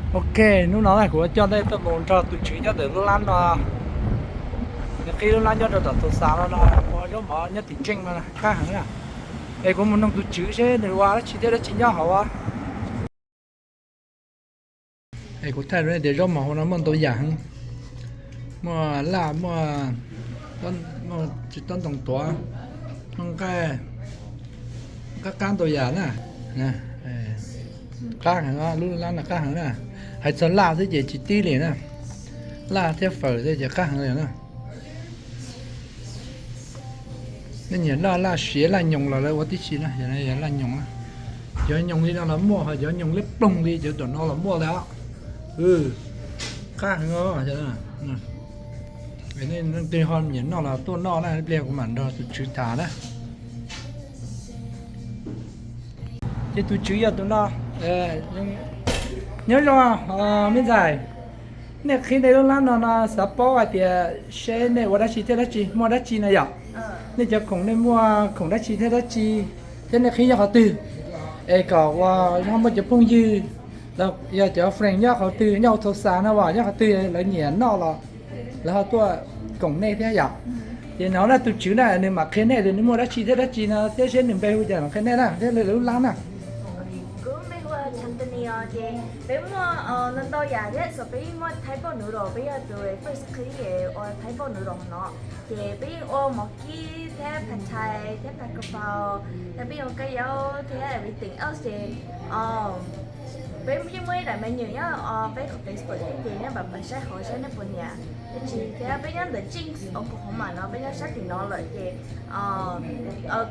Ok, hnub no kuv coj nej tuaj mus nrog tus tswv nyob ntawm lub lab no. Nws qhib lub lab nyob rau tom Tulsa no no, ua zaub mov nyob tim ntseej no, qab heev na. Es kuv mus noog tus tswv seb nws ua dab tsi thiab dab tsi nyob hauv. Es kuv thaij rau nej tias zaub mov hauv no muaj ntau yam heev. Muaj laj, muaj tsis tob ntoo tuav, muaj nqaij, qab qab ntau yam na. Qab heev, lub lab no qab heev na. Hais txog laj xwb ces tsis tib li na. Laj thiab fawm xwb ces qab heev li na. Nej nyiam noj laj siav laj nyoos los lawv ua tib si na, yog laj nyoos na. Cov nyoos li no los muaj, ho cov nyoos liab ploog li cov tom no los muaj lawm. Qab heev os. Nej leej twg ho nyiam noj los tuaj noj na, ib pliag kuv mam nrog tus tswv tham na. Ces tus tswv yog tus no. Nyob zoo me ntxhais, nej qhib nej lub lab no no xav paub hais tias seb nej ua dab tsi thiab dab tsi, muaj dab tsi na yom? Nej cov khoom nej muaj khoom dab tsi thiab dab tsi, thiab nej qhib nyob qhov twg? Es kom ua, ho muaj cov phooj ywg los yog cov friend nyob qhov twg, nyob hauv Tulsa no as, nyob qhov twg lawv nyiam noj los lawv ho tuaj koom nej thiab yom? Ces no na tus tswv na nws mam qhia nej tias nws muaj dab tsi thiab dab tsi no thiab seb nws npe hu cas mam qhia nej na thiab lub lab na. Kuv npe hu ua Chanthani os, ces peb muaj ntau ntau yam thiab, xav peb yeej muaj Thai bowl noodle, peb yog tus first qhib ua Thai bowl noodle no, ces peb yeej ua mov kib thiab pad thai thiab pad ka paus, thiab peb ua kab yaub thiab everything else ces peb yeej muaj ib daim menu nyob peb qhov Facebook thiab, ces nej mam pab saib hauv saib nej puas nyiam dab tsi thiab. Peb nyob ntawm Jinx Oklahoma no, peb nyob sab tim no lawm ces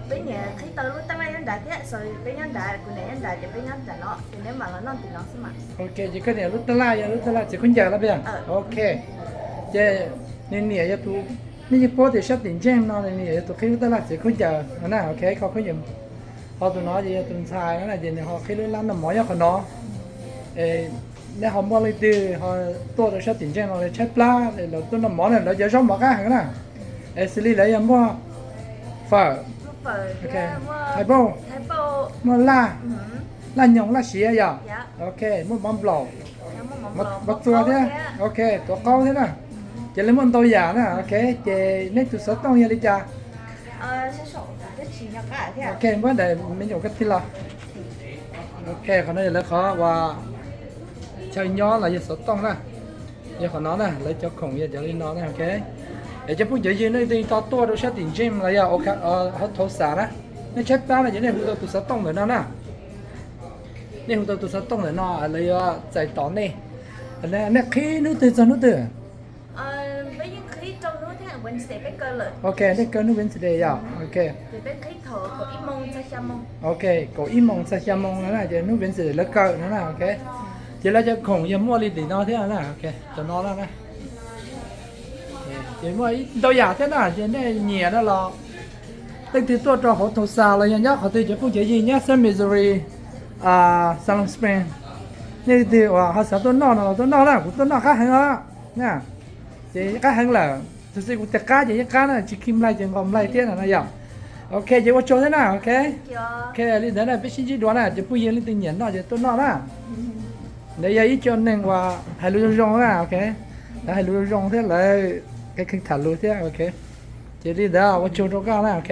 peb niam qhib tau lub tab laj nyob nrad thiab, so peb nyob nrad, kuv niam nyob nrad ces peb nyob nrad no ces nej mam los noj tim no xwb mas. Ok, ces koj niam lub tab laj yog lub tab laj txiav khaub ncaws los puas yog? Ok, ces nws niam yog tus, nej yeej paub tias sab tim ntseej no nws niam yog tus qhib lub tab laj txiav khaub ncaws no na. Ok, koj khaub ncaws, ho tus no ces yog tus ntxhais no na, ces nws ho qhib lub lab noj mov nyob qhov no. Nej ho muaj leej twg ho tuaj rau sab tim ntseej no lawv tshaib plab lawv tuaj noj mov na, lawv cov zaub mov qab heev na. Es xws li lawv yog muaj fawm, Thai bowl, muaj laj, laj nyoos laj siav yom. Ok, muaj mov nplaum, mov txua thiab, ok, tuav qaub thiab na. Ces lawv muaj ntau yam na. Ok, ces nej tus xov tooj yog li cas? Ok, muab daim me nyuam koj tig los. Ok, qhov no yog lawv qhov uas chaw nyob los yog xov tooj na. Yog qhov no na, lawv cov khoom yog cov li no na. Ok, es cov phooj cov ywg nej twg tau tuaj rau sab tim ntseej los yog hauv Tulsa na, nej tshaib plab no ces nej hu tau tus xov tooj ntawm no na. Nej hu tau tus xov tooj ntawm no lawv yuav txais tos nej. Nej qhib hnub twg txog hnub twg? Ok, nej kaw hnub Wednesday yom. Ok, ok, kaum ib moos txog xya moos no na, ces hnub Wednesday lawv kaw no na. Ok, ces lawv cov khoom yog muaj li tim no thiab na. Ok, cov no na. Ces muaj ntau yam thiab na, ces nej nyiam no los leej twg tuaj rau hauv Tulsa los yog nyob qhov twg, cov phooj cov ywg nyob sab Missouri, Siloam Springs, nej leej twg uas ho xav tuaj noj no los tuaj noj na, kuv tuaj noj qab heev os na. Ces qab heev lawm, tus xwb kuv tias qab ces yeej qab na, tsis khi nplaig ces nqos nplaig thiab no na yom. Ok, ces ua tsaug thiab na. Ok, ok, li ntawd na peb sib ntsib dua na, ces phooj ywg leej twg nyiam noj ces tuaj noj na. Ntawd yog ib co neeg uas hais lus zoo zoo na. Ok, lawv hais lus zoo zoo thiab lawv kheev tham lus thiab. Ok, ces li ntawd ua tsaug rau koj na. Ok.